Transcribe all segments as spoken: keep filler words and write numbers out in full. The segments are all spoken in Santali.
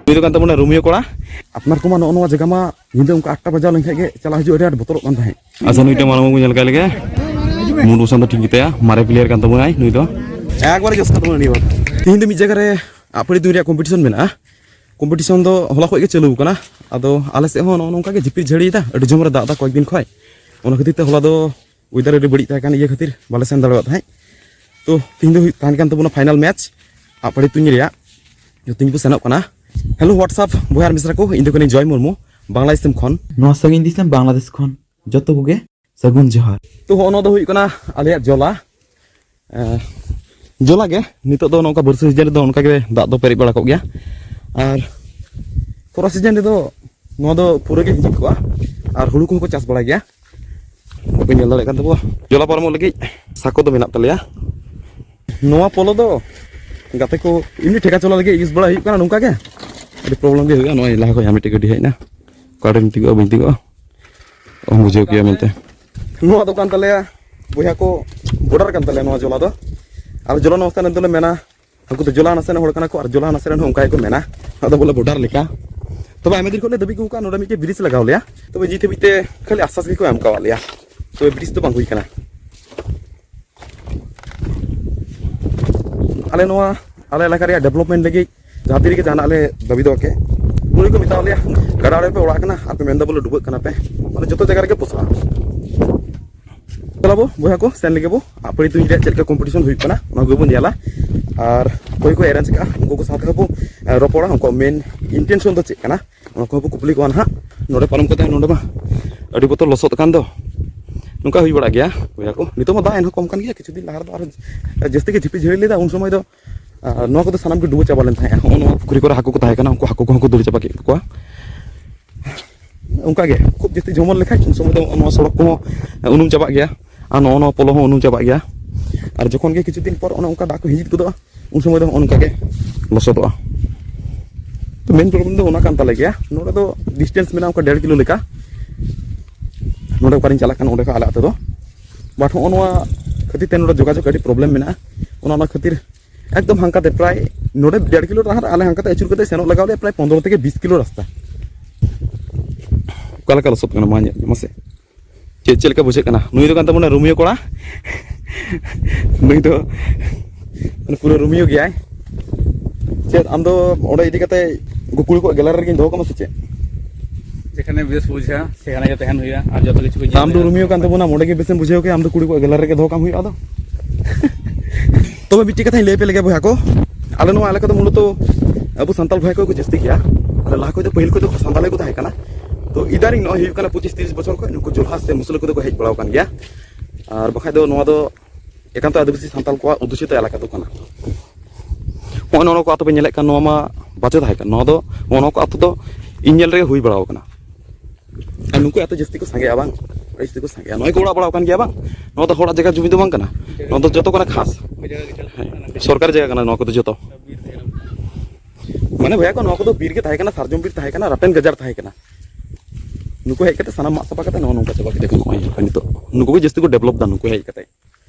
ᱱᱩᱭ ᱫᱚ ᱠᱟᱱ ᱛᱟᱵᱚᱱᱟ ᱨᱳᱢᱤᱭᱳ ᱠᱚᱲᱟ᱾ ᱟᱯᱱᱟᱨ ᱠᱚᱢᱟ ᱱᱚᱜᱼᱚ ᱱᱚᱣᱟ ᱡᱟᱭᱜᱟ ᱢᱟ ᱧᱤᱫᱟᱹ ᱚᱱᱠᱟ ᱟᱴ ᱴᱟ ᱵᱟᱡᱟᱣ ᱞᱮᱱᱠᱷᱟᱱ ᱜᱮ ᱪᱟᱞᱟᱜ ᱦᱤᱡᱩᱜ ᱟᱹᱰᱤ ᱟᱸᱴ ᱵᱚᱛᱚᱨᱚᱜ ᱠᱟᱱ ᱛᱟᱦᱮᱸᱫ᱾ ᱟᱪᱪᱷᱟ, ᱱᱩᱭᱴᱟᱜ ᱢᱟᱲᱟᱝ ᱵᱚᱱ ᱧᱮᱞ ᱠᱟᱭ ᱞᱮᱜᱮ᱾ ᱢᱩᱱᱰᱩ ᱥᱟᱶ ᱫᱚ ᱴᱷᱤᱠ ᱜᱮᱛᱟᱭᱟ, ᱢᱟᱨᱮ player ᱠᱟᱱ ᱛᱟᱵᱚᱱᱟᱭ ᱱᱩᱭ ᱫᱚ᱾ ᱮᱠᱵᱟᱨᱮ ᱡᱚᱥ ᱠᱟᱱ ᱛᱟᱵᱚᱱᱟ ᱱᱤᱭᱟᱹ ᱵᱟᱨ᱾ ᱛᱤᱦᱤᱧ ᱫᱚ ᱢᱤᱫ ᱡᱟᱭᱜᱟ ᱨᱮ ᱟᱯᱟᱲᱤ ᱛᱩᱧ ᱨᱮᱭᱟᱜ competition ᱢᱮᱱᱟᱜᱼᱟ᱾ Competition ᱫᱚ ᱦᱚᱞᱟ ᱠᱷᱚᱱ ᱜᱮ ᱪᱟᱹᱞᱩ ᱟᱠᱟᱱᱟ᱾ ᱟᱫᱚ ᱟᱞᱮ ᱥᱮᱫ ᱦᱚᱸ ᱱᱚᱜᱼᱚ ᱱᱚᱝᱠᱟ ᱜᱮ ᱡᱷᱤᱯᱤᱨ ᱡᱷᱟᱹᱲᱤᱭᱮᱫᱟ, ᱟᱹᱰᱤ ᱡᱳᱨᱮ ᱫᱟᱜ ᱮᱫᱟ ᱠᱚᱭᱮᱠ ᱫᱤᱱ ᱠᱷᱚᱱ᱾ ᱚᱱᱟ ᱠᱷᱟᱹᱛᱤᱨ ᱛᱮ ᱦᱚᱞᱟ ᱫᱚ weather ᱟᱹᱰᱤ ᱵᱟᱹᱲᱤᱡ ᱛᱟᱦᱮᱸ ᱠᱟᱱ ᱤᱭᱟᱹ ᱠᱷᱟᱹᱛᱤᱨ ᱵᱟᱞᱮ ᱥᱮᱱ ᱫᱟᱲᱮᱭᱟᱜ ᱛᱟᱦᱮᱸᱫ᱾ ᱛᱚ ᱛᱤᱦᱤᱧ ᱫᱚ ᱦᱩᱭᱩᱜ ᱛᱟᱦᱮᱸ ᱠᱟᱱ ᱛᱟᱵᱚᱱᱟ final match ᱟᱯᱟᱲᱤ ᱛᱩᱧ ᱨᱮᱭᱟᱜ᱾ ᱛᱚ ᱛᱤᱦᱤᱧ ᱵᱚ ᱥᱮᱱᱚᱜ ᱠᱟᱱᱟ᱾ Hello, what's up ᱵᱚᱭᱦᱟ ᱟᱨ ᱢᱤᱥᱨᱟ ᱠᱚ, ᱤᱧ ᱫᱚ ᱠᱟᱹᱱᱟᱹᱧ ᱡᱚᱭ ᱢᱩᱨᱢᱩ, ᱵᱟᱝᱞᱟ ᱫᱤᱥᱚᱢ ᱠᱷᱚᱱ᱾ ᱱᱚᱣᱟ ᱥᱟᱺᱜᱤᱧ ᱫᱤᱥᱚᱢ ᱵᱟᱝᱞᱟᱫᱮᱥ ᱠᱷᱚᱱ ᱡᱚᱛᱚ ᱠᱚᱜᱮ ᱥᱟᱹᱜᱩᱱ ᱡᱚᱦᱟᱨ᱾ ᱛᱚ ᱦᱚᱸᱜᱼᱚ ᱱᱚᱣᱟ ᱫᱚ ᱦᱩᱭᱩᱜ ᱠᱟᱱᱟ ᱟᱞᱮᱭᱟᱜ ᱡᱚᱞᱟ᱾ ᱮᱸ, ᱡᱚᱞᱟ ᱜᱮ᱾ ᱱᱤᱛᱚᱜ ᱫᱚ ᱱᱚᱝᱠᱟ ᱵᱟᱹᱨᱥᱟᱹ season ᱨᱮᱫᱚ ᱚᱱᱠᱟ ᱜᱮ ᱫᱟᱜ ᱫᱚ ᱯᱮᱨᱮᱡ ᱵᱟᱲᱟ ᱠᱚᱜ ᱜᱮᱭᱟ᱾ ᱟᱨ ᱠᱷᱚᱨᱟ season ᱨᱮᱫᱚ ᱱᱚᱣᱟ ᱫᱚ ᱯᱩᱨᱟᱹ ᱜᱮ ᱦᱤᱸᱡᱤᱫ ᱠᱚᱜᱼᱟ᱾ ᱟᱨ ᱦᱩᱲᱩ ᱠᱚᱦᱚᱸ ᱠᱚ ᱪᱟᱥ ᱵᱟᱲᱟᱭ ᱜᱮᱭᱟ᱾ ᱵᱟᱯᱮ ᱧᱮᱞ ᱫᱟᱲᱮᱭᱟᱜ ᱠᱟᱱ ᱛᱟᱵᱚᱣᱟ᱾ ᱡᱚᱞᱟ ᱯᱟᱨᱚᱢᱚᱜ ᱞᱟᱹᱜᱤᱫ ᱥᱟᱸᱠᱚ ᱫᱚ ᱢᱮᱱᱟᱜ ᱛᱟᱞᱮᱭᱟ᱾ ᱱᱚᱣᱟ ᱯᱳᱞᱳ ᱫᱚ ᱜᱟᱛᱮ ᱠᱚ ᱮᱢᱱᱤ ᱴᱷᱮᱠᱟ ᱪᱚᱞᱟ ᱞᱟᱹᱜᱤᱫ use ᱵᱟᱲᱟ ᱦᱩᱭᱩᱜ ᱠᱟᱱᱟ᱾ ᱱᱚᱝᱠᱟ ᱜᱮ ᱟᱹᱰᱤ problem ᱜᱮ ᱦᱩᱭᱩᱜᱼᱟ᱾ ᱱᱚᱜᱼᱚᱭ ᱞᱟᱦᱟ ᱠᱷᱚᱱ ᱟᱨ ᱢᱤᱫᱴᱮᱡ ᱜᱟᱹᱰᱤ ᱦᱮᱡ ᱮᱱᱟ, ᱚᱠᱟᱨᱮᱢ ᱛᱤᱸᱜᱩᱜᱼᱟ ᱵᱟᱹᱧ ᱛᱤᱸᱜᱩᱜᱼᱟ, ᱚᱦᱚᱢ ᱵᱩᱡᱷᱟᱹᱣ ᱠᱮᱭᱟ ᱢᱮᱱᱛᱮ᱾ ᱱᱚᱣᱟ ᱫᱚ ᱠᱟᱱ ᱛᱟᱞᱮᱭᱟ ᱵᱚᱭᱦᱟ ᱠᱚ, border ᱠᱟᱱ ᱛᱟᱞᱮᱭᱟ ᱱᱚᱣᱟ ᱡᱚᱞᱟ ᱫᱚ᱾ ᱟᱨ ᱡᱚᱞᱟ ᱱᱚᱣᱟ ᱠᱟᱱ ᱫᱚᱞᱮ ᱢᱮᱱᱟ, ᱩᱱᱠᱩ ᱫᱚ ᱡᱚᱞᱟ ᱱᱟᱥᱮᱱᱟᱜ ᱦᱚᱲ ᱠᱟᱱᱟ ᱠᱚ ᱟᱨ ᱡᱚᱞᱟ ᱱᱟᱥᱮᱱᱟᱜ ᱦᱚᱸ ᱚᱱᱠᱟ ᱜᱮᱠᱚ ᱢᱮᱱᱟ᱾ ᱟᱫᱚ ᱵᱚᱞᱮ border ᱞᱮᱠᱟ᱾ ᱛᱚᱵᱮ ᱟᱭᱢᱟ ᱫᱤᱱ ᱠᱷᱚᱱ ᱞᱮ ᱫᱟᱹᱵᱤ ᱟᱹᱜᱩ ᱠᱟᱜᱼᱟ ᱱᱚᱰᱮ ᱢᱤᱫᱴᱮᱡ bridge ᱞᱟᱜᱟᱣ ᱞᱮᱭᱟ᱾ ᱛᱚᱵᱮ ᱱᱤᱛ ᱦᱟᱹᱵᱤᱡ ᱛᱮ ᱠᱷᱟᱹᱞᱤ ᱟᱥᱥᱟᱥ ᱜᱮᱠᱚ ᱮᱢ ᱠᱟᱣᱟᱫ ᱞᱮᱭᱟ, ᱛᱚᱵᱮ bridge ᱫᱚ ᱵᱟᱝ ᱦᱩᱭ ᱠᱟᱱᱟ᱾ ᱟᱞᱮ ᱱᱚᱣᱟ, ᱟᱞᱮ ᱮᱞᱟᱠᱟ ᱨᱮᱭᱟᱜ development ᱞᱟᱹᱜᱤᱫ ᱡᱟᱦᱟᱸ ᱛᱤ ᱨᱮᱜᱮ ᱡᱟᱦᱟᱱᱟᱜ ᱞᱮ ᱫᱟᱹᱵᱤ ᱫᱚᱦᱚ ᱠᱮᱫ, ᱩᱱᱤ ᱠᱚ ᱢᱮᱛᱟᱣ ᱞᱮᱭᱟ, "ᱜᱟᱰᱟ ᱟᱲᱮ ᱯᱮ ᱚᱲᱟᱜ ᱠᱟᱱᱟ ᱟᱨ ᱯᱮ ᱢᱮᱱᱫᱟ ᱵᱚᱞᱮ ᱰᱩᱵᱟᱹᱜ ᱠᱟᱱᱟ ᱯᱮ, ᱢᱟᱱᱮ ᱡᱚᱛᱚ ᱡᱟᱭᱜᱟ ᱨᱮᱜᱮ ᱯᱚᱥᱟᱜᱼᱟ᱾" ᱪᱟᱞᱟᱵᱚ ᱵᱚᱭᱦᱟ ᱠᱚ, ᱥᱮᱱ ᱞᱮᱜᱮ ᱵᱚ ᱟᱯᱟᱲᱤ ᱛᱩᱧ ᱨᱮᱭᱟᱜ ᱪᱮᱫ ᱞᱮᱠᱟ competition ᱦᱩᱭᱩᱜ ᱠᱟᱱᱟ, ᱚᱱᱟ ᱠᱚᱜᱮ ᱵᱚᱱ ᱧᱮᱞᱟ᱾ ᱟᱨ ᱚᱠᱚᱭ ᱠᱚ arrange ᱠᱟᱜᱼᱟ, ᱩᱱᱠᱩ ᱠᱚ ᱥᱟᱶᱛᱮ ᱦᱚᱸ ᱵᱚ, ᱮ, ᱨᱚᱯᱚᱲᱟ, ᱩᱱᱠᱩᱣᱟᱜ main intention ᱫᱚ ᱪᱮᱫ ᱠᱟᱱᱟ, ᱚᱱᱟ ᱠᱚᱦᱚᱸ ᱵᱚ ᱠᱩᱯᱞᱤ ᱠᱚᱣᱟ ᱱᱟᱦᱟᱜ᱾ ᱱᱚᱰᱮ ᱯᱟᱨᱚᱢ ᱠᱟᱛᱮ ᱱᱚᱰᱮ ᱢᱟ ᱟᱹᱰᱤ ᱵᱚᱛᱚᱨ ᱞᱚᱥᱚᱫ ᱟᱠᱟᱱ ᱫᱚ᱾ ᱱᱚᱝᱠᱟ ᱦᱩᱭ ᱵᱟᱲᱟᱜ ᱜᱮᱭᱟ ᱵᱚᱭᱦᱟ ᱠᱚ᱾ ᱱᱤᱛᱚᱜ ᱢᱟ ᱫᱟᱜ ᱮᱱᱦᱚᱸ ᱠᱚᱢ ᱠᱟᱱ ᱜᱮᱭᱟ, ᱠᱤᱪᱷᱩ ᱫᱤᱱ ᱞᱟᱦᱟ ᱨᱮᱫᱚ ᱟᱨᱦᱚᱸ ᱡᱟᱹᱥᱛᱤ ᱜᱮ ᱡᱷᱤᱯᱤ ᱡᱷᱟᱹᱲᱤ ᱞᱮᱫᱟ, ᱩᱱ ᱥᱚᱢᱚᱭ ᱫᱚ ᱟᱨ ᱱᱚᱣᱟ ᱠᱚᱫᱚ ᱥᱟᱱᱟᱢ ᱜᱮ ᱰᱩᱵᱟᱹ ᱪᱟᱵᱟ ᱞᱮᱱ ᱛᱟᱦᱮᱸᱜᱼᱟ᱾ ᱦᱚᱸᱜᱼᱚ ᱱᱚᱣᱟ ᱯᱩᱠᱷᱨᱤ ᱠᱚᱨᱮ ᱦᱟᱹᱠᱩ ᱠᱚ ᱛᱟᱦᱮᱸ ᱠᱟᱱᱟ, ᱩᱱᱠᱩ ᱦᱟᱹᱠᱩ ᱠᱚᱦᱚᱸ ᱠᱚ ᱫᱟᱹᱲ ᱪᱟᱵᱟ ᱠᱮᱫ ᱠᱚᱣᱟ᱾ ᱚᱱᱠᱟ ᱜᱮ ᱠᱷᱩᱵ ᱡᱟᱹᱥᱛᱤ ᱡᱷᱚᱢᱚᱨ ᱞᱮᱠᱷᱟᱡ ᱩᱱ ᱥᱚᱢᱚᱭ ᱫᱚ ᱱᱚᱣᱟ ᱥᱚᱲᱚᱠ ᱠᱚᱦᱚᱸ ᱩᱱᱩᱢ ᱪᱟᱵᱟᱜ ᱜᱮᱭᱟ, ᱟᱨ ᱱᱚᱜᱼᱚ ᱱᱚᱣᱟ ᱯᱳᱞᱳ ᱦᱚᱸ ᱩᱱᱩᱢ ᱪᱟᱵᱟᱜ ᱜᱮᱭᱟ᱾ ᱟᱨ ᱡᱚᱠᱷᱚᱱ ᱜᱮ ᱠᱤᱪᱷᱩ ᱫᱤᱱ ᱯᱚᱨ ᱚᱱᱮ ᱚᱱᱠᱟ ᱫᱟᱜ ᱠᱚ ᱦᱤᱸᱡᱤᱫ ᱜᱚᱫᱚᱜᱼᱟ, ᱩᱱ ᱥᱚᱢᱚᱭ ᱫᱚ ᱦᱚᱸᱜᱼᱚ ᱱᱚᱝᱠᱟ ᱜᱮ ᱞᱚᱥᱚᱫᱚᱜᱼᱟ᱾ ᱛᱚ main problem ᱫᱚ ᱚᱱᱟ ᱠᱟᱱ ᱛᱟᱞᱮ ᱜᱮᱭᱟ᱾ ᱱᱚᱰᱮ ᱫᱚ distance ᱢᱮᱱᱟᱜᱼᱟ ᱚᱱᱠᱟ ᱰᱮᱲ ᱠᱤᱞᱳ ᱞᱮᱠᱟ, ᱱᱚᱰᱮ ᱚᱠᱟᱨᱤᱧ ᱪᱟᱞᱟᱜ ᱠᱟᱱᱟ ᱚᱸᱰᱮ ᱠᱷᱚᱱ ᱟᱞᱮ ᱟᱹᱛᱩ ᱫᱚ᱾ But ᱦᱚᱸᱜᱼᱚ ᱱᱚᱣᱟ ᱠᱷᱟᱹᱛᱤᱨ ᱛᱮ ᱱᱚᱰᱮ ᱡᱳᱜᱟᱡᱳᱜᱽ ᱟᱹᱰᱤ problem ᱢᱮᱱᱟᱜᱼᱟ᱾ ᱚᱱᱟ, ᱚᱱᱟ ᱠᱷᱟᱹᱛᱤᱨ ᱮᱠᱫᱚᱢ ᱦᱟᱱᱠᱟᱛᱮ ᱯᱨᱟᱭ ᱱᱚᱰᱮ ᱰᱮᱲ ᱠᱤᱞᱳ ᱰᱟᱦᱟᱨ, ᱟᱞᱮ ᱦᱟᱱᱠᱟᱛᱮ ᱟᱹᱪᱩᱨ ᱠᱟᱛᱮ ᱥᱮᱱᱚᱜ ᱞᱟᱜᱟᱣ ᱞᱮᱭᱟ ᱯᱨᱟᱭ ᱯᱚᱱᱫᱽᱨᱚ ᱛᱷᱮᱠᱮ ᱵᱤᱥ ᱠᱤᱞᱳ ᱨᱟᱥᱛᱟ᱾ ᱚᱠᱟ ᱞᱮᱠᱟ ᱞᱚᱥᱚᱫ ᱠᱟᱱᱟ ᱢᱟ ᱧᱮᱞ ᱢᱮ ᱢᱟᱥᱮ᱾ ᱪᱮᱫ, ᱪᱮᱫ ᱞᱮᱠᱟ ᱵᱩᱡᱷᱟᱹᱜ ᱠᱟᱱᱟ? ᱱᱩᱭ ᱫᱚ ᱠᱟᱱ ᱛᱟᱵᱚᱱᱟ ᱨᱳᱢᱤᱭᱳ ᱠᱚᱲᱟ᱾ ᱱᱩᱭ ᱫᱚ ᱢᱟᱱᱮ ᱯᱩᱨᱟᱹ ᱨᱳᱢᱤᱭᱳ ᱜᱮᱭᱟᱭ᱾ ᱪᱮᱫ ᱟᱢ ᱫᱚ ᱚᱸᱰᱮ ᱤᱫᱤ ᱠᱟᱛᱮ ᱩᱱᱠᱩ ᱠᱩᱲᱤ ᱠᱚᱣᱟᱜ ᱜᱮᱞᱟᱨᱤ ᱨᱮᱜᱮᱧ ᱫᱚᱦᱚ ᱠᱟᱢᱟ ᱥᱮ ᱪᱮᱫ? ᱡᱮᱠᱷᱟᱱᱮ ᱵᱮᱥ ᱵᱩᱡᱷᱟᱹᱜᱼᱟ, ᱥᱮᱠᱷᱟᱱᱮ ᱜᱮ ᱛᱟᱦᱮᱱ ᱦᱩᱭᱩᱜᱼᱟ᱾ ᱟᱨ ᱡᱚᱛᱚ ᱠᱤᱪᱷᱩ ᱠᱚ ᱧᱮᱞ ᱟᱢ ᱫᱚ ᱦᱩᱭᱩᱜᱼᱟ᱾ ᱨᱳᱢᱤᱭᱳ ᱠᱟᱱ ᱛᱟᱵᱚᱱᱟᱢ, ᱚᱸᱰᱮ ᱜᱮ ᱵᱮᱥᱮᱢ ᱵᱩᱡᱷᱟᱹᱣ ᱠᱮᱭᱟ, ᱟᱢ ᱫᱚ ᱠᱩᱲᱤ ᱠᱚᱣᱟᱜ ᱜᱮᱞᱟᱨᱤ ᱨᱮᱜᱮ ᱫᱚᱦᱚ ᱠᱟᱢ ᱦᱩᱭᱩᱜᱼᱟ ᱟᱫᱚ᱾ ᱛᱚᱵᱮ ᱢᱤᱫᱴᱤᱡ ᱠᱟᱛᱷᱟᱧ ᱞᱟᱹᱭ ᱟᱯᱮ ᱞᱮᱜᱮ ᱵᱚᱭᱦᱟ ᱠᱚ, ᱟᱞᱮ ᱱᱚᱣᱟ ᱮᱞᱟᱠᱟ ᱫᱚ ᱢᱩᱞᱚᱛᱚ ᱟᱵᱚ ᱥᱟᱱᱛᱟᱲ ᱵᱚᱭᱦᱟ ᱠᱚ ᱡᱟᱹᱥᱛᱤ ᱜᱮᱭᱟ᱾ ᱟᱞᱮ ᱞᱟᱦᱟ ᱠᱷᱚᱱ ᱫᱚ, ᱯᱟᱹᱦᱤᱞ ᱠᱷᱚᱱ ᱫᱚ ᱥᱟᱱᱛᱟᱲ ᱜᱮᱠᱚ ᱛᱟᱦᱮᱸ ᱠᱟᱱᱟ᱾ ᱛᱚ ᱤᱫᱟᱱᱤᱝ ᱱᱚᱜᱼᱚᱭ ᱦᱩᱭᱩᱜ ᱠᱟᱱᱟ ᱯᱚᱸᱪᱤᱥ ᱛᱤᱨᱤᱥ ᱵᱚᱪᱷᱚᱨ ᱠᱷᱚᱱ ᱱᱩᱠᱩ ᱡᱚᱞᱦᱟ ᱥᱮ ᱢᱩᱥᱞᱟᱹ ᱠᱚᱫᱚ ᱠᱚ ᱦᱮᱡ ᱵᱟᱲᱟᱣ ᱟᱠᱟᱱ ᱜᱮᱭᱟ᱾ ᱟᱨ ᱵᱟᱠᱷᱟᱡ ᱫᱚ ᱱᱚᱣᱟ ᱫᱚ ᱮᱠᱟᱱᱛᱚ ᱟᱹᱫᱤᱵᱟᱹᱥᱤ ᱥᱟᱱᱛᱟᱲ ᱠᱚᱣᱟᱜ ᱚᱫᱷᱩᱥᱤᱛᱚ ᱮᱞᱟᱠᱟ ᱫᱚ ᱠᱟᱱᱟ᱾ ᱱᱚᱜᱼᱚᱭ ᱱᱚᱣᱟ ᱠᱚ ᱟᱛᱳ ᱯᱮ ᱧᱮᱞᱮᱫ ᱠᱟᱱ, ᱱᱚᱣᱟ ᱢᱟ ᱵᱟᱪᱚ ᱛᱟᱦᱮᱸ ᱠᱟᱱ, ᱱᱚᱣᱟ ᱫᱚ, ᱱᱚᱣᱟ ᱠᱚ ᱟᱛᱳ ᱫᱚ ᱤᱧ ᱧᱮᱞ ᱨᱮᱜᱮ ᱦᱩᱭ ᱵᱟᱲᱟᱣ ᱟᱠᱟᱱᱟ᱾ ᱟᱨ ᱱᱩᱠᱩ ᱟᱛᱳ ᱡᱟᱹᱥᱛᱤ ᱠᱚ ᱥᱟᱸᱜᱮᱜᱼᱟ ᱵᱟᱝ? ᱟᱹᱰᱤ ᱡᱟᱹᱥᱛᱤ ᱠᱚ ᱥᱟᱸᱜᱮᱜᱼᱟ᱾ ᱱᱚᱜᱼᱚᱭ ᱠᱚ ᱚᱲᱟᱜ ᱵᱟᱲᱟᱣ ᱟᱠᱟᱱ ᱜᱮᱭᱟ ᱵᱟᱝ? ᱱᱚᱣᱟ ᱫᱚ ᱦᱚᱲᱟᱜ ᱡᱟᱭᱜᱟ ᱡᱩᱢᱤ ᱫᱚ ᱵᱟᱝ ᱠᱟᱱᱟ, ᱱᱚᱣᱟ ᱫᱚ ᱡᱚᱛᱚ ᱠᱟᱱᱟ ᱠᱷᱟᱥ᱾ ᱦᱮᱸ, ᱥᱚᱨᱠᱟᱨᱤ ᱡᱟᱭᱜᱟ ᱠᱟᱱᱟ ᱱᱚᱣᱟ ᱠᱚᱫᱚ ᱡᱚᱛᱚ᱾ ᱢᱟᱱᱮ ᱵᱚᱭᱦᱟ ᱠᱚ, ᱱᱚᱣᱟ ᱠᱚᱫᱚ ᱵᱤᱨ ᱜᱮ ᱛᱟᱦᱮᱸ ᱠᱟᱱᱟ, ᱥᱟᱨᱡᱚᱢ ᱵᱤᱨ ᱛᱟᱦᱮᱸ ᱠᱟᱱᱟ, ᱨᱟᱴᱮᱱ ᱜᱟᱡᱟᱲ ᱛᱟᱦᱮᱸ ᱠᱟᱱᱟ᱾ ᱱᱩᱠᱩ ᱦᱮᱡ ᱠᱟᱛᱮ ᱥᱟᱱᱟᱢ ᱢᱟᱜ ᱥᱟᱯᱷᱟ ᱠᱟᱛᱮ ᱱᱚᱜᱼᱚ ᱱᱚᱝᱠᱟ ᱪᱟᱵᱟ ᱠᱮᱫᱟ ᱠᱚ᱾ ᱱᱚᱜᱼᱚᱭ ᱱᱤᱛᱚᱜ ᱱᱩᱠᱩ ᱜᱮ ᱡᱟᱹᱥᱛᱤ ᱠᱚ ᱰᱮᱵᱷᱞᱚᱯ ᱫᱟ, ᱱᱩᱠᱩ ᱦᱮᱡ ᱠᱟᱛᱮ᱾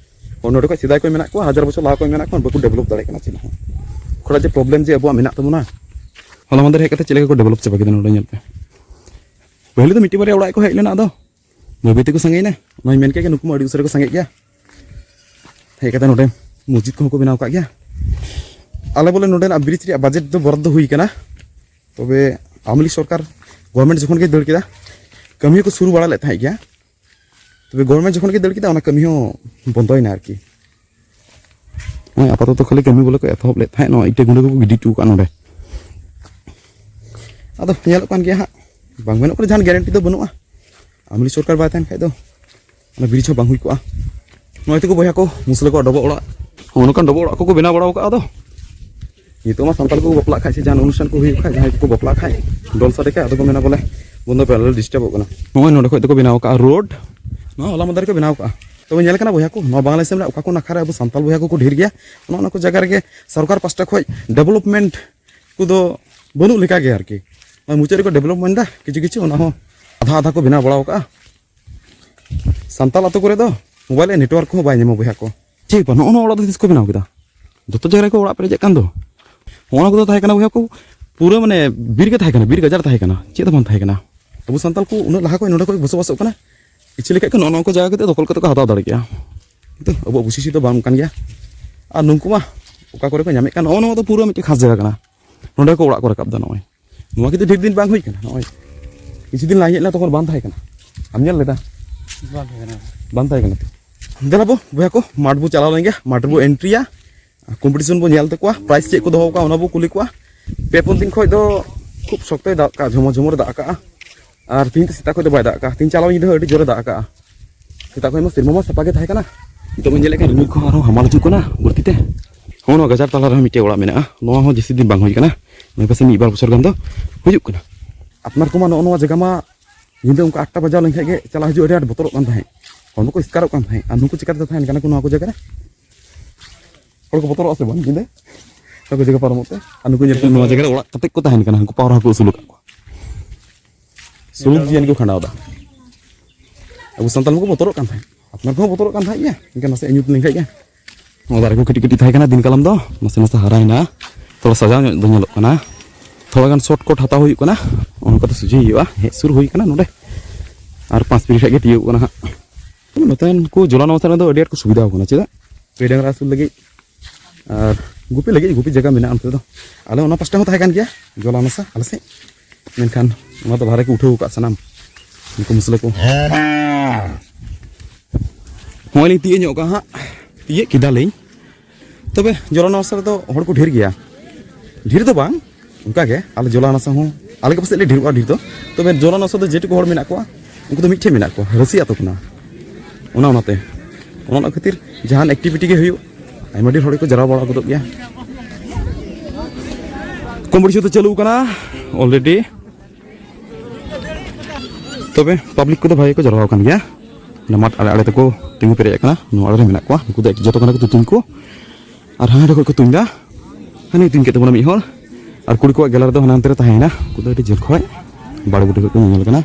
ᱱᱚᱰᱮ ᱠᱷᱚᱱ ᱥᱮᱫᱟᱭ ᱠᱚ ᱢᱮᱱᱟᱜ ᱠᱚᱣᱟ, ᱦᱟᱡᱟᱨ ᱵᱚᱪᱷᱚᱨ ᱞᱟᱦᱟ ᱠᱚ ᱢᱮᱱᱟᱜ ᱠᱚᱣᱟ, ᱵᱟᱠᱚ ᱰᱮᱵᱷᱞᱚᱯ ᱫᱟᱲᱮᱭᱟᱜ ᱠᱟᱱᱟ ᱪᱮᱫ ᱦᱚᱸ᱾ ᱛᱷᱚᱲᱟ ᱡᱮ ᱯᱨᱚᱵᱞᱮᱢ ᱡᱮ ᱟᱵᱚᱣᱟᱜ ᱢᱮᱱᱟᱜ ᱛᱟᱵᱚᱱᱟ, ᱦᱚᱞᱟ ᱢᱟᱫᱷᱮᱨ ᱦᱮᱡ ᱠᱟᱛᱮ ᱪᱮᱫ ᱞᱮᱠᱟ ᱠᱚ ᱰᱮᱵᱷᱞᱚᱯ ᱪᱟᱵᱟ ᱠᱮᱫᱟ ᱱᱚᱰᱮ, ᱧᱮᱞ ᱯᱮ᱾ ᱯᱟᱹᱦᱤᱞ ᱫᱚ ᱢᱤᱫᱴᱤᱡ ᱵᱟᱨᱭᱟ ᱚᱲᱟᱜ ᱠᱚ ᱦᱮᱡ ᱞᱮᱱᱟ, ᱟᱫᱚ ᱵᱟᱹᱭ ᱵᱟᱹᱭ ᱛᱮᱠᱚ ᱥᱟᱸᱜᱮᱭᱮᱱᱟ᱾ ᱚᱱᱟᱧ ᱢᱮᱱ ᱠᱮᱫ ᱜᱮ, ᱱᱩᱠᱩ ᱢᱟ ᱟᱹᱰᱤ ᱩᱥᱟᱹᱨᱟ ᱠᱚ ᱥᱟᱸᱜᱮᱜ ᱜᱮᱭᱟ᱾ ᱦᱮᱡ ᱠᱟᱛᱮ ᱱᱚᱰᱮ ᱢᱚᱥᱡᱤᱫ ᱠᱚᱦᱚᱸ ᱠᱚ ᱵᱮᱱᱟᱣ ᱠᱟᱜ ᱜᱮᱭᱟ᱾ ᱟᱞᱮ ᱵᱚᱞᱮ ᱱᱚᱰᱮᱱᱟᱜ ᱵᱨᱤᱡᱽ ᱨᱮᱭᱟᱜ ᱵᱟᱡᱮᱴ ᱫᱚ ᱵᱚᱨᱟᱫ ᱫᱚ ᱦᱩᱭ ᱠᱟᱱᱟ, ᱛᱚᱵᱮ ᱟᱣᱟᱢᱤ ᱞᱤᱜᱽ ᱥᱚᱨᱠᱟᱨ, ᱜᱚᱵᱷᱚᱨᱱᱢᱮᱱᱴ ᱡᱚᱠᱷᱚᱱ ᱜᱮ ᱫᱟᱹᱲ ᱠᱮᱫᱟ, ᱠᱟᱹᱢᱤ ᱦᱚᱸᱠᱚ ᱥᱩᱨᱩ ᱵᱟᱲᱟ ᱞᱮᱫ ᱛᱟᱦᱮᱸᱫ ᱜᱮᱭᱟ᱾ ᱛᱚᱵᱮ ᱜᱚᱵᱷᱚᱨᱱᱢᱮᱱᱴ ᱡᱚᱠᱷᱚᱱ ᱜᱮ ᱫᱟᱹᱲ ᱠᱮᱫᱟ, ᱚᱱᱟ ᱠᱟᱹᱢᱤ ᱦᱚᱸ ᱵᱚᱱᱫᱚᱭᱮᱱᱟ ᱟᱨᱠᱤ᱾ ᱱᱚᱜᱼᱚᱭ ᱟᱯᱟᱛᱚᱛᱚ ᱠᱷᱟᱹᱞᱤ ᱠᱟᱹᱢᱤ ᱵᱚᱞᱮ ᱠᱚ ᱮᱛᱚᱦᱚᱵ ᱞᱮᱫ ᱛᱟᱦᱮᱸᱫ, ᱱᱚᱣᱟ ᱤᱴᱟᱹ ᱜᱩᱸᱰᱟᱹ ᱠᱚᱠᱚ ᱜᱤᱰᱤ ᱦᱚᱴᱚ ᱠᱟᱜᱼᱟ ᱱᱚᱰᱮ᱾ ᱟᱫᱚ ᱧᱮᱞᱚᱜ ᱠᱟᱱ ᱜᱮᱭᱟ ᱦᱟᱸᱜ, ᱵᱟᱝ ᱢᱮᱱᱚᱜ ᱠᱟᱱᱟ, ᱡᱟᱦᱟᱱ ᱜᱮᱨᱮᱱᱴᱤ ᱫᱚ ᱵᱟᱹᱱᱩᱜᱼᱟ᱾ ᱟᱣᱟᱢᱤ ᱞᱤᱜᱽ ᱥᱚᱨᱠᱟᱨ ᱵᱟᱭ ᱛᱟᱦᱮᱱ ᱠᱷᱟᱡ ᱫᱚ ᱚᱱᱟ ᱵᱨᱤᱡᱽ ᱦᱚᱸ ᱵᱟᱝ ᱦᱩᱭ ᱠᱚᱜᱼᱟ᱾ ᱱᱚᱜᱼᱚᱭ ᱛᱟᱠᱚ ᱵᱚᱭᱦᱟ ᱠᱚ, ᱢᱩᱥᱞᱟᱹ ᱠᱚᱣᱟᱜ ᱰᱚᱵᱚᱜ ᱚᱲᱟᱜ, ᱱᱚᱜᱼᱚ ᱱᱚᱝᱠᱟᱱ ᱰᱚᱵᱚᱜ ᱚᱲᱟᱜ ᱠᱚᱠᱚ ᱵᱮᱱᱟᱣ ᱵᱟᱲᱟ ᱟᱠᱟᱫᱼᱟ᱾ ᱟᱫᱚ ᱱᱤᱛᱚᱜ ᱢᱟ ᱥᱟᱱᱛᱟᱲ ᱠᱚ ᱵᱟᱯᱞᱟᱜ ᱠᱷᱟᱡ ᱥᱮ ᱡᱟᱦᱟᱱ ᱚᱱᱩᱥᱴᱷᱟᱱ ᱠᱚ ᱦᱩᱭᱩᱜ ᱠᱷᱟᱡ, ᱡᱟᱦᱟᱸᱭ ᱠᱚᱠᱚ ᱵᱟᱯᱞᱟᱜ ᱠᱷᱟᱡ, ᱰᱚᱞ ᱥᱟᱰᱮ ᱠᱷᱟᱡ, ᱟᱫᱚ ᱠᱚ ᱢᱮᱱᱟ ᱵᱚᱞᱮ ᱵᱚᱱᱫᱚ ᱯᱮ, ᱟᱞᱮ ᱞᱮ ᱰᱤᱥᱴᱟᱵᱚᱜ ᱠᱟᱱᱟ᱾ ᱱᱚᱜᱼᱚᱭ ᱱᱚᱰᱮ ᱠᱷᱚᱡ ᱫᱚᱠᱚ ᱵᱮᱱᱟᱣ ᱟᱠᱟᱫᱼᱟ ᱨᱳᱰ, ᱱᱚᱣᱟ ᱦᱚᱞᱟ ᱢᱟᱫᱷᱮᱨ ᱠᱚ ᱵᱮᱱᱟᱣ ᱟᱠᱟᱫᱼᱟ᱾ ᱛᱚᱵᱮ ᱧᱮᱞ ᱠᱟᱱᱟ ᱵᱚᱭᱦᱟ ᱠᱚ, ᱱᱚᱣᱟ ᱵᱟᱝᱞᱟᱫᱮᱥ ᱨᱮ ᱚᱠᱟ ᱠᱚ ᱱᱟᱠᱷᱟ ᱨᱮ ᱟᱵᱚ ᱥᱟᱱᱛᱟᱲ ᱵᱚᱭᱦᱟ ᱠᱚᱠᱚ ᱰᱷᱮᱨ ᱜᱮᱭᱟ, ᱚᱱᱟ, ᱚᱱᱟ ᱠᱚ ᱡᱟᱭᱜᱟ ᱨᱮᱜᱮ ᱥᱚᱨᱠᱟᱨ ᱯᱟᱥᱴᱟ ᱠᱷᱚᱡ ᱰᱮᱵᱷᱞᱚᱯᱢᱮᱱᱴ ᱠᱚᱫᱚ ᱵᱟᱹᱱᱩᱜ ᱞᱮᱠᱟ ᱜᱮ ᱟᱨᱠᱤ᱾ ᱱᱚᱜᱼᱚᱭ ᱢᱩᱪᱟᱹᱫ ᱨᱮᱠᱚ ᱰᱮᱵᱷᱞᱚᱯᱢᱮᱱᱴ ᱮᱫᱟ ᱠᱤᱪᱷᱩ ᱠᱤᱪᱷᱩ, ᱚᱱᱟ ᱦᱚᱸ ᱟᱫᱷᱟ ᱟᱫᱷᱟ ᱠᱚ ᱵᱮᱱᱟᱣ ᱵᱟᱲᱟᱣ ᱠᱟᱜᱼᱟ᱾ ᱥᱟᱱᱛᱟᱲ ᱟᱛᱳ ᱠᱚᱨᱮ ᱫᱚ ᱢᱳᱵᱟᱭᱤᱞ ᱨᱮᱭᱟᱜ ᱱᱮᱴᱣᱟᱨᱠ ᱠᱚᱦᱚᱸ ᱵᱟᱭ ᱧᱟᱢᱟ ᱵᱚᱭᱦᱟ ᱠᱚ᱾ ᱴᱷᱤᱠ ᱵᱟ, ᱱᱚᱜᱼᱚ ᱱᱚᱣᱟ ᱚᱲᱟᱜ ᱫᱚ ᱛᱤᱥ ᱠᱚ ᱵᱮᱱᱟᱣ ᱠᱮᱫᱟ? ᱡᱚᱛᱚ ᱡᱟᱭᱜᱟ ᱨᱮᱠᱚ ᱚᱲᱟᱜ ᱯᱮᱨᱮᱡᱮᱫ ᱠᱟᱱ ᱫᱚ᱾ ᱦᱚᱸᱜᱼᱚ ᱱᱟ ᱠᱚᱫᱚ ᱛᱟᱦᱮᱸ ᱠᱟᱱᱟ ᱵᱚᱭᱦᱟ ᱠᱚ, ᱯᱩᱨᱟᱹ ᱢᱟᱱᱮ ᱵᱤᱨ ᱜᱮ ᱛᱟᱦᱮᱸ ᱠᱟᱱᱟ, ᱵᱤᱨ ᱜᱟᱡᱟᱲ ᱛᱟᱦᱮᱸ ᱠᱟᱱᱟ᱾ ᱟᱵᱚ ᱥᱟᱱᱛᱟᱲ ᱠᱚ ᱩᱱᱟᱹᱜ ᱞᱟᱦᱟ ᱠᱷᱚᱱ ᱱᱚᱸᱰᱮ ᱠᱚ ᱵᱚᱥᱚᱵᱟᱥᱚᱜ ᱠᱟᱱᱟ, ᱤᱪᱪᱷᱟᱹ ᱞᱮᱠᱷᱟᱡ ᱠᱚ ᱱᱚᱜᱼᱚ ᱱᱚᱣᱟ ᱠᱚ ᱡᱟᱭᱜᱟ ᱠᱟᱛᱮ ᱫᱚᱠᱷᱚᱞ ᱠᱟᱛᱮ ᱠᱚ ᱦᱟᱛᱟᱣ ᱫᱟᱲᱮ ᱠᱮᱭᱟ᱾ ᱠᱤᱱᱛᱩ ᱟᱵᱚᱣᱟᱜ ᱵᱩᱥᱤ ᱥᱤ ᱫᱚ ᱵᱟᱝ ᱠᱟᱱ ᱜᱮᱭᱟ᱾ ᱟᱨ ᱱᱩᱠᱩ ᱢᱟ ᱚᱠᱟ ᱠᱚᱨᱮ ᱠᱚ ᱧᱟᱢᱮᱫ ᱠᱟᱱ, ᱱᱚᱜᱼᱚ ᱱᱚᱣᱟ ᱫᱚ ᱯᱩᱨᱟᱹ ᱢᱤᱫᱴᱮᱱ ᱠᱷᱟᱥ ᱡᱟᱭᱜᱟ ᱠᱟᱱᱟ᱾ ᱱᱚᱸᱰᱮ ᱠᱚ ᱚᱲᱟᱜ ᱠᱚ ᱨᱟᱠᱟᱵ ᱫᱟ᱾ ᱱᱚᱜᱼᱚᱭ ᱱᱚᱣᱟ ᱠᱤᱱᱛᱩ ᱰᱷᱮᱨ ᱫᱤᱱ ᱵᱟᱝ ᱦᱩᱭ ᱠᱟᱱᱟ᱾ ᱱᱚᱜᱼᱚᱭ ᱠᱤᱪᱷᱩ ᱫᱤᱱ ᱞᱟᱦᱟ ᱦᱮᱡ ᱞᱮᱱᱟ, ᱛᱚᱠᱷᱚᱱ ᱵᱟᱝ ᱛᱟᱦᱮᱸ ᱠᱟᱱᱟ᱾ ᱟᱢ ᱧᱮᱞ ᱞᱮᱫᱟ? ᱵᱟᱝ ᱛᱟᱦᱮᱸ ᱠᱟᱱᱟ᱾ ᱵᱟᱝ ᱛᱟᱦᱮᱸ ᱠᱟᱱᱟ ᱛᱚ᱾ ᱫᱮᱞᱟ ᱵᱚ ᱵᱚᱭᱦᱟ ᱠᱚ, ᱢᱟᱴᱷ ᱵᱚ ᱪᱟᱞᱟᱣ ᱞᱮᱱ ᱜᱮ, ᱢᱟᱴᱷ ᱨᱮᱵᱚ ᱮᱱᱴᱨᱤᱭᱟ᱾ ᱠᱚᱢᱯᱤᱴᱤᱥᱚᱱ ᱵᱚ ᱧᱮᱞ ᱛᱟᱠᱚᱣᱟ, ᱯᱨᱟᱭᱤᱡᱽ ᱪᱮᱫ ᱠᱚ ᱫᱚᱦᱚ ᱠᱟᱜᱼᱟ, ᱚᱱᱟ ᱵᱚ ᱠᱩᱞᱤ ᱠᱚᱣᱟ᱾ ᱯᱮ ᱯᱩᱱ ᱫᱤᱱ ᱠᱷᱚᱡ ᱫᱚ ᱠᱷᱩᱵ ᱥᱚᱠᱛᱚᱭ ᱫᱟᱜ ᱠᱟᱜᱼᱟ, ᱡᱷᱚᱢᱚᱨ ᱡᱷᱚᱢᱚᱨᱮ ᱫᱟᱜ ᱠᱟᱜᱼᱟ᱾ ᱟᱨ ᱛᱤᱦᱤᱧ ᱫᱚ ᱥᱮᱛᱟᱜ ᱠᱷᱚᱡ ᱫᱚ ᱵᱟᱭ ᱫᱟᱜ ᱠᱟᱜᱼᱟ, ᱛᱤᱦᱤᱧ ᱪᱟᱞᱟᱣ ᱧᱤᱫᱟᱹ ᱦᱚᱸ ᱟᱹᱰᱤ ᱡᱳᱨᱮ ᱫᱟᱜ ᱠᱟᱜᱼᱟ᱾ ᱥᱮᱛᱟᱜ ᱠᱷᱚᱡ ᱢᱟ ᱥᱮᱨᱢᱟ ᱢᱟ ᱥᱟᱯᱷᱟ ᱜᱮ ᱛᱟᱦᱮᱸ ᱠᱟᱱᱟ᱾ ᱱᱤᱛᱚᱜ ᱵᱚᱱ ᱧᱮᱞᱮᱫ ᱠᱟᱱ ᱨᱤᱢᱤᱞ ᱠᱚᱦᱚᱸ ᱟᱨᱦᱚᱸ ᱦᱟᱢᱟᱞ ᱦᱤᱡᱩᱜ ᱠᱟᱱᱟ ᱵᱟᱹᱲᱛᱤ ᱛᱮ᱾ ᱦᱚᱸᱜᱼᱚ ᱱᱚᱣᱟ ᱜᱟᱡᱟᱲ ᱛᱟᱞᱟ ᱨᱮᱦᱚᱸ ᱢᱤᱫᱴᱮᱡ ᱚᱲᱟᱜ ᱢᱮᱱᱟᱜᱼᱟ᱾ ᱱᱚᱣᱟ ᱦᱚᱸ ᱡᱟᱹᱥᱛᱤ ᱫᱤᱱ ᱵᱟᱝ ᱦᱩᱭ ᱠᱟᱱᱟ, ᱱᱚᱣᱟ ᱯᱟᱥᱮ ᱢᱤᱫ ᱵᱟᱨ ᱵᱚᱪᱷᱚᱨ ᱜᱟᱱ ᱫᱚ ᱦᱩᱭᱩᱜ ᱠᱟᱱᱟ᱾ ᱟᱯᱱᱟᱨ ᱠᱚᱢᱟ ᱱᱚᱜᱼᱚ ᱱᱚᱣᱟ ᱡᱟᱭᱜᱟ ᱢᱟ ᱧᱤᱫᱟᱹ ᱚᱱᱠᱟ ᱟᱴ ᱴᱟ ᱵᱟᱡᱟᱣ ᱞᱮᱱᱠᱷᱟᱱ ᱜᱮ ᱪᱟᱞᱟᱜ ᱦᱤᱡᱩᱜ ᱟᱹᱰᱤ ᱟᱸᱴ ᱵᱚᱛᱚᱨᱚᱜ ᱠᱟᱱ ᱛᱟᱦᱮᱸᱫ, ᱦᱚᱲᱢᱚ ᱠᱚ ᱮᱥᱠᱟᱨᱚᱜ ᱠᱟᱱ ᱛᱟᱦᱮᱸᱫ᱾ ᱟᱨ ᱱᱩᱠᱩ ᱪᱤᱠᱟᱹ ᱛᱮᱠᱚ ᱛᱟᱦᱮᱱ ᱠᱟᱱᱟ ᱠᱚ ᱱᱚᱣᱟ ᱠᱚ ᱡᱟᱭᱜᱟ ᱨᱮ? ᱦᱚᱲ ᱠᱚ ᱵᱚᱛᱚᱨᱚᱜᱼᱟ ᱥᱮ ᱵᱟᱝ ᱧᱤᱫᱟᱹ ᱱᱚᱣᱟ ᱠᱚ ᱡᱟᱭᱜᱟ ᱯᱟᱨᱚᱢᱚᱜ ᱛᱮ? ᱟᱨ ᱱᱩᱠᱩ ᱧᱮᱞ ᱠᱚ ᱱᱚᱣᱟ ᱡᱟᱭᱜᱟ ᱨᱮ ᱚᱲᱟᱜ ᱠᱟᱛᱮ ᱠᱚ ᱛᱟᱦᱮᱱ ᱠᱟᱱᱟ, ᱩᱱᱠᱩ ᱯᱟᱣᱨᱟ ᱦᱚᱸᱠᱚ ᱟᱹᱥᱩᱞ ᱟᱠᱟᱫ ᱠᱚᱣᱟ᱾ ᱥᱩᱞᱩᱠ ᱡᱤᱭᱚᱱ ᱠᱚ ᱠᱷᱟᱸᱰᱟᱣ ᱮᱫᱟ᱾ ᱟᱵᱚ ᱥᱟᱱᱛᱟᱲ ᱢᱟᱠᱚ ᱵᱚᱛᱚᱨᱚᱜ ᱠᱟᱱ ᱛᱟᱦᱮᱸᱫ, ᱟᱯᱱᱟᱨ ᱠᱚᱦᱚᱸ ᱵᱚᱛᱚᱨᱚᱜ ᱠᱟᱱ ᱛᱟᱦᱮᱸᱫ ᱜᱮᱭᱟ᱾ ᱮᱱᱠᱷᱟᱱ ᱱᱟᱥᱮ ᱧᱩᱛ ᱞᱮᱱᱠᱷᱟᱡ ᱜᱮ᱾ ᱱᱚᱣᱟ ᱫᱟᱨᱮ ᱠᱚ ᱠᱟᱹᱴᱤᱡ ᱠᱟᱹᱴᱤᱡ ᱛᱟᱦᱮᱸ ᱠᱟᱱᱟ, ᱫᱤᱱ ᱠᱟᱞᱚᱢ ᱫᱚ ᱱᱟᱥᱮ ᱱᱟᱥᱮ ᱦᱟᱨᱟᱭᱮᱱᱟ, ᱛᱷᱚᱲᱟ ᱥᱟᱡᱟᱣ ᱧᱚᱜ ᱫᱚ ᱧᱮᱞᱚᱜ ᱠᱟᱱᱟ᱾ ᱛᱷᱚᱲᱟ ᱜᱟᱱ ᱥᱚᱨᱴ ᱠᱚᱴ ᱦᱟᱛᱟᱣ ᱦᱩᱭᱩᱜ ᱠᱟᱱᱟ, ᱚᱱᱠᱟᱛᱮ ᱥᱚᱡᱷᱮ ᱦᱩᱭᱩᱜᱼᱟ᱾ ᱦᱮᱡ ᱥᱩᱨ ᱦᱩᱭ ᱠᱟᱱᱟ ᱱᱚᱰᱮ, ᱟᱨ ᱯᱟᱸᱪ ᱢᱤᱱᱤᱴ ᱠᱷᱟᱡ ᱜᱮ ᱛᱤᱭᱳᱜ ᱠᱟᱱᱟ ᱦᱟᱸᱜ᱾ ᱛᱚᱵᱮ ᱱᱚᱛᱮᱱ ᱠᱚ ᱡᱚᱞᱟ ᱱᱚᱣᱟ ᱥᱮᱫ ᱨᱮᱫᱚ ᱟᱹᱰᱤ ᱟᱸᱴ ᱠᱚ ᱥᱩᱵᱤᱫᱷᱟ ᱠᱟᱱᱟ᱾ ᱪᱮᱫᱟᱜ? ᱜᱟᱹᱭ ᱰᱟᱝᱨᱟ ᱟᱹᱥᱩᱞ ᱞᱟᱹᱜᱤᱫ ᱟᱨ ᱜᱩᱯᱤ ᱞᱟᱹᱜᱤᱫ ᱜᱩᱯᱤ ᱡᱟᱭᱜᱟ ᱢᱮᱱᱟᱜᱼᱟ ᱚᱱᱛᱮ ᱫᱚ᱾ ᱟᱞᱮ ᱚᱱᱟ ᱯᱟᱥᱴᱟ ᱦᱚᱸ ᱛᱟᱦᱮᱸ ᱠᱟᱱ ᱜᱮᱭᱟ ᱡᱚᱞᱟ ᱱᱟᱥᱟ ᱟᱞᱮ ᱥᱮᱫ, ᱢᱮᱱᱠᱷᱟᱱ ᱚᱱᱟ ᱫᱚ ᱞᱟᱦᱟ ᱨᱮᱠᱚ ᱩᱴᱷᱟᱹᱣ ᱟᱠᱟᱫ ᱥᱟᱱᱟᱢ ᱱᱩᱠᱩ ᱢᱩᱥᱞᱟᱹ ᱠᱚ᱾ ᱦᱚᱸᱜᱼᱚᱭ ᱞᱤᱧ ᱛᱤᱭᱳᱜ ᱧᱚᱜ ᱠᱟᱜᱼᱟ ᱦᱟᱸᱜ, ᱛᱤᱭᱳᱜ ᱠᱮᱫᱟᱞᱤᱧ᱾ ᱛᱚᱵᱮ ᱡᱚᱞᱟ ᱱᱟᱥᱟ ᱨᱮᱫᱚ ᱦᱚᱲ ᱠᱚ ᱰᱷᱮᱨ ᱜᱮᱭᱟ, ᱰᱷᱮᱨ ᱫᱚ ᱵᱟᱝ, ᱚᱱᱠᱟ ᱜᱮ ᱟᱞᱮ ᱡᱚᱞᱟ ᱱᱟᱥᱟ ᱦᱚᱸ, ᱟᱞᱮ ᱜᱮ ᱯᱟᱥᱮᱡ ᱞᱮ ᱰᱷᱮᱨᱚᱜᱼᱟ ᱰᱷᱮᱨ ᱫᱚ᱾ ᱛᱚᱵᱮ ᱡᱚᱞᱟ ᱱᱟᱥᱟ ᱫᱚ ᱡᱮᱴᱩᱠᱩ ᱦᱚᱲ ᱢᱮᱱᱟᱜ ᱠᱚᱣᱟ, ᱩᱱᱠᱩ ᱫᱚ ᱢᱤᱫᱴᱷᱮᱱ ᱢᱮᱱᱟᱜ ᱠᱚᱣᱟ, ᱨᱟᱹᱥᱤ ᱟᱛᱳ ᱠᱟᱱᱟ᱾ ᱚᱱᱟ ᱚᱱᱟᱛᱮ, ᱚᱱᱟ ᱚᱱᱟ ᱠᱷᱟᱹᱛᱤᱨ ᱡᱟᱦᱟᱱ ᱮᱠᱴᱤᱵᱷᱤᱴᱤ ᱜᱮ ᱦᱩᱭᱩᱜ, ᱟᱭᱢᱟ ᱰᱷᱮᱨ ᱦᱚᱲ ᱜᱮᱠᱚ ᱡᱟᱣᱨᱟ ᱵᱟᱲᱟ ᱜᱚᱫᱚᱜ ᱜᱮᱭᱟ᱾ ᱠᱚᱢᱯᱤᱴᱤᱥᱚᱱ ᱫᱚ ᱪᱟᱹᱞᱩ ᱠᱟᱱᱟ ᱚᱞᱨᱮᱰᱤ᱾ ᱛᱚᱵᱮ ᱯᱟᱵᱽᱞᱤᱠ ᱠᱚᱫᱚ ᱵᱷᱟᱜᱮ ᱠᱚ ᱡᱟᱣᱨᱟ ᱟᱠᱟᱱ ᱜᱮᱭᱟ᱾ ᱚᱱᱟ ᱢᱟᱴᱷ ᱟᱲᱮ ᱟᱲᱮ ᱛᱮᱠᱚ ᱛᱤᱸᱜᱩ ᱯᱮᱨᱮᱡ ᱟᱠᱟᱱᱟ᱾ ᱱᱚᱣᱟ ᱟᱲᱮ ᱨᱮ ᱢᱮᱱᱟᱜ ᱠᱚᱣᱟ, ᱩᱱᱠᱩ ᱫᱚ ᱡᱚᱛᱚ ᱠᱟᱱᱟ ᱠᱚ ᱛᱩᱛᱩᱧ ᱠᱚ᱾ ᱟᱨ ᱦᱟᱸᱰᱮ ᱠᱷᱚᱡ ᱠᱚ ᱛᱩᱧ ᱫᱟ, ᱦᱟᱱᱮ ᱛᱩᱧ ᱠᱮᱫ ᱛᱟᱵᱚᱱᱟ ᱢᱤᱫ ᱦᱚᱲ᱾ ᱟᱨ ᱠᱩᱲᱤ ᱠᱚᱣᱟᱜ ᱜᱮᱞᱟᱨ ᱫᱚ ᱦᱟᱱᱮ ᱦᱟᱱᱛᱮ ᱨᱮ ᱛᱟᱦᱮᱸᱭᱮᱱᱟ, ᱩᱱᱠᱩ ᱫᱚ ᱟᱹᱰᱤ ᱡᱷᱟᱹᱞ ᱠᱷᱚᱡ ᱵᱟᱲᱮ ᱵᱩᱴᱟᱹ ᱠᱷᱚᱡ ᱠᱚ ᱧᱮᱧᱮᱞ ᱠᱟᱱᱟ᱾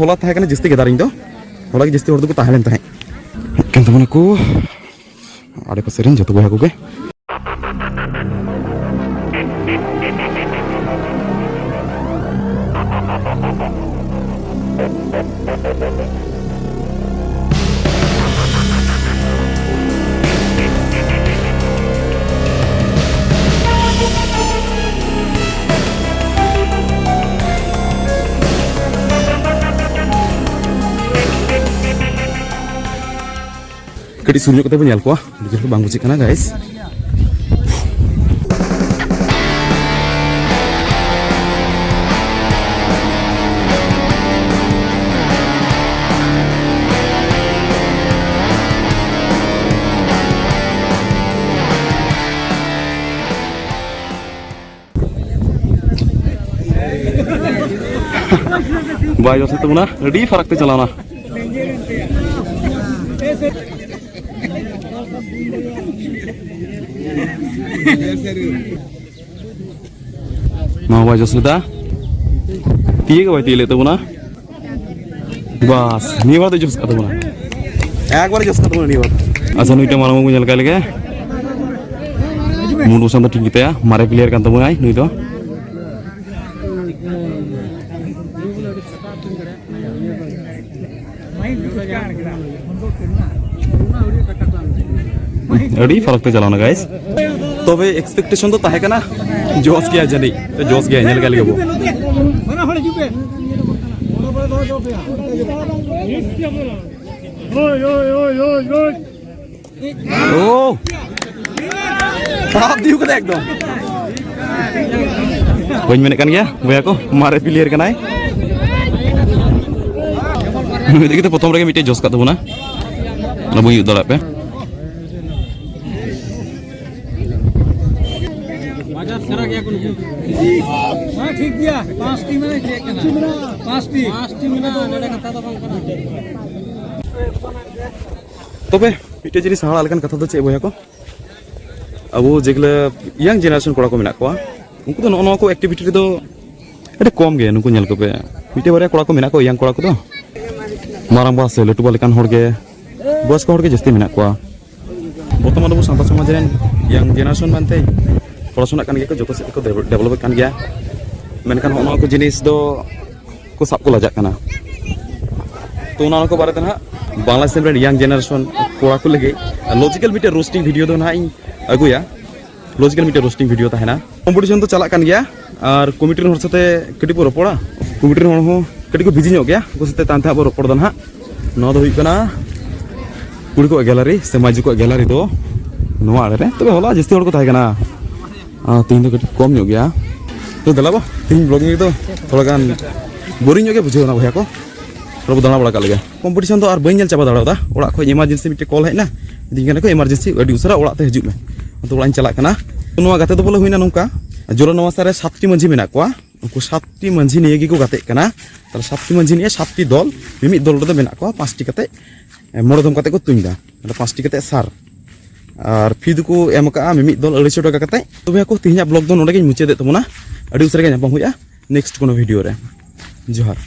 ᱦᱚᱞᱟ ᱛᱟᱦᱮᱸ ᱠᱟᱱᱟ ᱡᱟᱹᱥᱛᱤ ᱜᱮᱫᱟᱨᱤᱧ ᱫᱚ, ᱦᱚᱞᱟ ᱜᱮ ᱡᱟᱹᱥᱛᱤ ᱦᱚᱲ ᱫᱚᱠᱚ ᱛᱟᱦᱮᱸ ᱞᱮᱱ ᱛᱟᱦᱮᱸᱫ᱾ ᱦᱮᱡ ᱠᱟᱱ ᱛᱟᱵᱚᱱᱟ ᱠᱚ ᱟᱲᱮ ᱯᱟᱥᱮ ᱨᱮᱱ ᱡᱚᱛᱚ ᱵᱚᱭᱦᱟ ᱠᱚᱜᱮ᱾ ᱠᱟᱹᱴᱤᱡ ᱥᱩᱨ ᱧᱚᱜ ᱠᱟᱛᱮ ᱵᱚᱱ ᱧᱮᱞ ᱠᱚᱣᱟ, ᱟᱹᱰᱤ ᱡᱳᱨ ᱫᱚ ᱵᱟᱝ ᱵᱩᱡᱷᱟᱹᱜ ᱠᱟᱱᱟ, ᱜᱟᱭᱤᱥ᱾ ᱵᱟᱭ ᱡᱚᱥ ᱛᱟᱵᱚᱱᱟ, ᱟᱹᱰᱤ ᱯᱷᱟᱨᱟᱠ ᱛᱮ ᱪᱟᱞᱟᱣᱱᱟ᱾ ᱱᱚᱣᱟ ᱵᱟᱭ ᱡᱚᱥ ᱞᱮᱫᱟ, ᱛᱤᱭᱟᱹᱜ ᱜᱮ ᱵᱟᱭ ᱛᱤᱭᱟᱹᱜ ᱞᱮᱫ ᱛᱟᱵᱚᱱᱟ᱾ ᱵᱟᱥ, ᱱᱤᱭᱟᱹ ᱵᱟᱨ ᱫᱚ ᱡᱚᱥ ᱠᱟᱜ ᱛᱟᱵᱚᱱᱟ᱾ ᱮᱠᱵᱟᱨᱮ ᱡᱚᱥ ᱠᱟᱜ ᱛᱟᱵᱚᱱᱟ ᱱᱤᱭᱟᱹ ᱵᱟᱨ᱾ ᱟᱪᱪᱷᱟ, ᱱᱩᱭᱴᱟᱜ ᱢᱟᱨᱟᱝ ᱵᱟᱹᱵᱩ ᱧᱮᱞ ᱠᱟᱭ ᱞᱮᱜᱮ᱾ ᱢᱩᱱ ᱵᱚᱥᱟᱱ ᱫᱚ ᱴᱷᱤᱠ ᱜᱮᱛᱟᱭᱟ, ᱢᱟᱨᱮ ᱯᱞᱮᱭᱟᱨ ᱠᱟᱱ ᱛᱟᱵᱚᱱᱟᱭ ᱱᱩᱭ ᱫᱚ᱾ ᱟᱹᱰᱤ ᱯᱷᱟᱨᱟᱠ ᱛᱮ ᱪᱟᱞᱟᱣᱱᱟ, ᱜᱟᱭᱤᱥ᱾ ᱛᱚᱵᱮ ᱮᱠᱥᱯᱮᱠᱴᱮᱥᱚᱱ ᱫᱚ ᱛᱟᱦᱮᱸ ᱠᱟᱱᱟ ᱡᱚᱥ ᱜᱮᱭᱟ ᱡᱟᱹᱱᱤᱡ, ᱛᱚ ᱡᱚᱥ ᱜᱮᱭᱟ, ᱧᱮᱞ ᱠᱟᱜ ᱞᱮᱜᱮ ᱵᱚ᱾ ᱳ! ᱥᱟᱵ ᱫᱤᱭᱩ ᱠᱟᱫᱟ ᱮᱠᱫᱚᱢ᱾ ᱵᱟᱹᱧ ᱢᱮᱱᱮᱫ ᱠᱟᱱ ᱜᱮᱭᱟ ᱵᱚᱭᱦᱟ ᱠᱚ, ᱢᱟᱨᱮ ᱯᱞᱮᱭᱟᱨ ᱠᱟᱱᱟᱭ᱾ ᱱᱩᱭ ᱤᱫᱤ ᱠᱟᱛᱮ ᱯᱨᱚᱛᱷᱚᱢ ᱨᱮᱜᱮ ᱢᱤᱫᱴᱮᱡ ᱡᱚᱥ ᱠᱟᱜ ᱛᱟᱵᱚᱱᱟ᱾ ᱚᱱᱟ ᱵᱟᱹᱧ ᱩᱫᱩᱜ ᱫᱟᱲᱮᱭᱟᱜ ᱯᱮ᱾ ᱵᱟᱡᱟᱨ ᱥᱮᱬᱟ ᱜᱮᱭᱟ ᱠᱚ ᱱᱩᱠᱩ᱾ ᱦᱮᱸ, ᱴᱷᱤᱠ ᱜᱮᱭᱟ᱾ ᱯᱟᱸᱪᱴᱤ ᱢᱮᱱᱟᱜᱼᱟ, ᱪᱮᱫ ᱠᱟᱱᱟ? ᱯᱟᱸᱪᱴᱤ᱾ ᱯᱟᱸᱪᱴᱤ ᱢᱮᱱᱟᱜᱼᱟ, ᱱᱚᱰᱮ ᱠᱟᱛᱷᱟ ᱫᱚ ᱵᱟᱝ ᱠᱟᱱᱟ᱾ ᱛᱚᱵᱮ ᱢᱤᱫᱴᱮᱡ ᱡᱤᱱᱤᱥ ᱦᱟᱦᱟᱲᱟᱜ ᱞᱮᱠᱟᱱ ᱠᱟᱛᱷᱟ ᱫᱚ ᱪᱮᱫ ᱵᱚᱭᱦᱟ ᱠᱚ, ᱟᱵᱚ ᱡᱮᱜᱩᱞᱟᱹ ᱤᱭᱟᱝ ᱡᱮᱱᱟᱨᱮᱥᱚᱱ ᱠᱚᱲᱟ ᱠᱚ ᱢᱮᱱᱟᱜ ᱠᱚᱣᱟ, ᱩᱱᱠᱩ ᱫᱚ ᱱᱚᱜᱼᱚ ᱱᱚᱣᱟ ᱠᱚ ᱮᱠᱴᱤᱵᱷᱤᱴᱤ ᱨᱮᱫᱚ ᱟᱹᱰᱤ ᱠᱚᱢ ᱜᱮ᱾ ᱱᱩᱠᱩ ᱧᱮᱞ ᱠᱚᱯᱮ, ᱢᱤᱫᱴᱮᱡ ᱵᱟᱨᱭᱟ ᱠᱚᱲᱟ ᱠᱚ ᱢᱮᱱᱟᱜ ᱠᱚᱣᱟ, ᱤᱭᱟᱝ ᱠᱚᱲᱟ ᱠᱚᱫᱚ, ᱢᱟᱨᱟᱝᱵᱟ ᱥᱮ ᱞᱟᱹᱴᱩᱵᱟ ᱞᱮᱠᱟᱱ ᱦᱚᱲ ᱜᱮ, ᱵᱚᱭᱚᱥᱠᱚ ᱦᱚᱲ ᱜᱮ ᱡᱟᱹᱥᱛᱤ ᱢᱮᱱᱟᱜ ᱠᱚᱣᱟ᱾ ᱵᱚᱨᱛᱚᱢᱟᱱ ᱟᱵᱚ ᱥᱟᱱᱛᱟᱲ ᱥᱚᱢᱟᱡᱽ ᱨᱮᱱ ᱤᱭᱟᱝ ᱡᱮᱱᱟᱨᱮᱥᱚᱱ ᱢᱮᱱᱛᱮ ᱯᱚᱲᱟᱥᱩᱱᱟᱜ ᱠᱟᱱ ᱜᱮᱭᱟ ᱠᱚ, ᱡᱚᱛᱚ ᱥᱮᱫ ᱛᱮᱠᱚ ᱰᱮᱵᱷᱞᱚᱯᱮᱫ ᱠᱟᱱ ᱜᱮᱭᱟ, ᱢᱮᱱᱠᱷᱟᱱ ᱦᱚᱸᱜᱼᱚ ᱱᱚᱣᱟ ᱠᱚ ᱡᱤᱱᱤᱥ ᱫᱚ ᱠᱚ ᱥᱟᱵ ᱠᱚ ᱞᱟᱡᱟᱜ ᱠᱟᱱᱟ᱾ ᱛᱚ ᱚᱱᱟ ᱠᱚ ᱵᱟᱨᱮᱛᱮ ᱱᱟᱦᱟᱜ ᱵᱟᱝᱞᱟ ᱫᱤᱥᱚᱢ ᱨᱮᱱ ᱤᱭᱟᱝ ᱡᱮᱱᱟᱨᱮᱥᱚᱱ ᱠᱚᱲᱟ ᱠᱚ ᱞᱟᱹᱜᱤᱫ ᱞᱚᱡᱤᱠᱟᱞ ᱢᱤᱫᱴᱮᱱ ᱨᱳᱥᱴᱤᱝ ᱵᱷᱤᱰᱤᱭᱳ ᱫᱚ ᱱᱟᱦᱟᱜ ᱤᱧ ᱟᱹᱜᱩᱭᱟ᱾ ᱞᱚᱡᱤᱠᱟᱞ ᱢᱤᱫᱴᱮᱱ ᱨᱳᱥᱴᱤᱝ ᱵᱷᱤᱰᱤᱭᱳ ᱛᱟᱦᱮᱱᱟ᱾ ᱠᱚᱢᱯᱤᱴᱤᱥᱚᱱ ᱫᱚ ᱪᱟᱞᱟᱜ ᱠᱟᱱ ᱜᱮᱭᱟ, ᱟᱨ ᱠᱚᱢᱤᱴᱤ ᱨᱮᱱ ᱦᱚᱲ ᱥᱟᱛᱮ ᱠᱟᱹᱴᱤᱡ ᱵᱚ ᱨᱚᱯᱚᱲᱟ᱾ ᱠᱚᱢᱤᱴᱤ ᱨᱮᱱ ᱦᱚᱲ ᱦᱚᱸ ᱠᱟᱹᱴᱤᱡ ᱠᱚ ᱵᱤᱡᱤ ᱧᱚᱜ ᱜᱮᱭᱟ, ᱩᱱᱠᱩ ᱥᱟᱛᱮ ᱛᱟᱭᱚᱢ ᱛᱮ ᱦᱟᱸᱜ ᱵᱚ ᱨᱚᱯᱚᱲ ᱫᱚ ᱱᱟᱦᱟᱜ᱾ ᱱᱚᱣᱟ ᱫᱚ ᱦᱩᱭᱩᱜ ᱠᱟᱱᱟ ᱠᱩᱲᱤ ᱠᱚᱣᱟᱜ ᱜᱮᱞᱟᱨᱤ ᱥᱮ ᱢᱟᱹᱭᱡᱩ ᱠᱚᱣᱟᱜ ᱜᱮᱞᱟᱨᱤ ᱫᱚ ᱱᱚᱣᱟ ᱟᱲᱮ ᱨᱮ᱾ ᱛᱚᱵᱮ ᱦᱚᱞᱟ ᱡᱟᱹᱥᱛᱤ ᱦᱚᱲ ᱠᱚ ᱛᱟᱦᱮᱸ ᱠᱟᱱᱟ, ᱟᱨ ᱛᱮᱦᱮᱧ ᱫᱚ ᱠᱟᱹᱴᱤᱡ ᱠᱚᱢ ᱧᱚᱜ ᱜᱮᱭᱟ᱾ ᱛᱚ ᱫᱮᱞᱟ ᱵᱚ, ᱛᱮᱦᱮᱧ ᱵᱞᱚᱜᱤᱝ ᱨᱮᱫᱚ ᱛᱷᱚᱲᱟ ᱜᱟᱱ ᱵᱳᱨᱤᱝ ᱧᱚᱜ ᱜᱮ ᱵᱩᱡᱷᱟᱹᱣ ᱮᱱᱟ ᱵᱚᱭᱦᱟ ᱠᱚ᱾ ᱛᱷᱚᱲᱟ ᱵᱚ ᱫᱟᱬᱟ ᱵᱟᱲᱟ ᱠᱟᱜ ᱞᱮᱜᱮ᱾ ᱠᱚᱢᱯᱤᱴᱤᱥᱚᱱ ᱫᱚ ᱟᱨ ᱵᱟᱹᱧ ᱧᱮᱞ ᱪᱟᱵᱟ ᱫᱟᱲᱮᱭᱟᱫᱟ, ᱚᱲᱟᱜ ᱠᱷᱚᱱ ᱮᱢᱟᱨᱡᱮᱱᱥᱤ ᱢᱤᱫᱴᱮᱡ ᱠᱚᱞ ᱦᱮᱡ ᱮᱱᱟ, ᱢᱮᱛᱟᱹᱧ ᱠᱟᱱᱟ ᱠᱚ ᱮᱢᱟᱨᱡᱮᱱᱥᱤ ᱟᱹᱰᱤ ᱩᱥᱟᱹᱨᱟ ᱚᱲᱟᱜ ᱛᱮ ᱦᱤᱡᱩᱜ ᱢᱮ᱾ ᱟᱫᱚ ᱚᱲᱟᱜ ᱤᱧ ᱪᱟᱞᱟᱜ ᱠᱟᱱᱟ᱾ ᱱᱚᱣᱟ ᱜᱟᱛᱮ ᱫᱚ ᱵᱚᱞᱮ ᱦᱩᱭᱱᱟ ᱱᱚᱝᱠᱟ, ᱡᱳᱞᱟ ᱱᱚᱣᱟ ᱥᱟᱨ ᱨᱮ ᱥᱟᱛᱴᱤ ᱢᱟᱹᱡᱷᱤ ᱢᱮᱱᱟᱜ ᱠᱚᱣᱟ᱾ ᱩᱱᱠᱩ ᱥᱟᱛᱴᱤ ᱢᱟᱹᱡᱷᱤ ᱱᱤᱭᱮ ᱜᱮᱠᱚ ᱜᱟᱛᱮᱜ ᱠᱟᱱᱟ᱾ ᱛᱟᱦᱞᱮ ᱥᱟᱛᱴᱤ ᱢᱟᱹᱡᱷᱤ ᱱᱤᱭᱮ ᱥᱟᱛᱴᱤ ᱫᱚᱞ, ᱢᱤᱢᱤᱫ ᱫᱚᱞ ᱨᱮᱫᱚ ᱢᱮᱱᱟᱜ ᱠᱚᱣᱟ ᱯᱟᱸᱪᱴᱤ ᱠᱟᱛᱮ, ᱮ, ᱢᱚᱬᱮ ᱫᱚᱢ ᱠᱟᱛᱮ ᱠᱚ ᱛᱩᱧ ᱫᱟ᱾ ᱛᱟᱦᱞᱮ ᱯᱟᱸᱪᱴᱤ ᱠᱟᱛᱮ ᱥᱟᱨ, ᱟᱨ ᱯᱷᱤ ᱫᱚᱠᱚ ᱮᱢ ᱠᱟᱜᱼᱟ ᱢᱤᱢᱤᱫ ᱫᱚᱞ ᱟᱹᱲᱟᱹᱭᱥᱚ ᱴᱟᱠᱟ ᱠᱟᱛᱮ᱾ ᱛᱚᱵᱮ ᱠᱚ, ᱛᱮᱦᱮᱧᱟᱜ ᱵᱞᱚᱜ ᱫᱚ ᱱᱚᱰᱮ ᱜᱤᱧ ᱢᱩᱪᱟᱹᱫᱮᱫ ᱛᱟᱵᱚᱱᱟ᱾ ᱟᱹᱰᱤ ᱩᱥᱟᱹᱨᱟ ᱜᱮ ᱧᱟᱯᱟᱢ ᱦᱩᱭᱩᱜᱼᱟ ᱱᱮᱠᱥᱴ ᱠᱳᱱᱳ ᱵᱷᱤᱰᱤᱭᱳ ᱨᱮ᱾ ᱡᱚᱦᱟᱨ᱾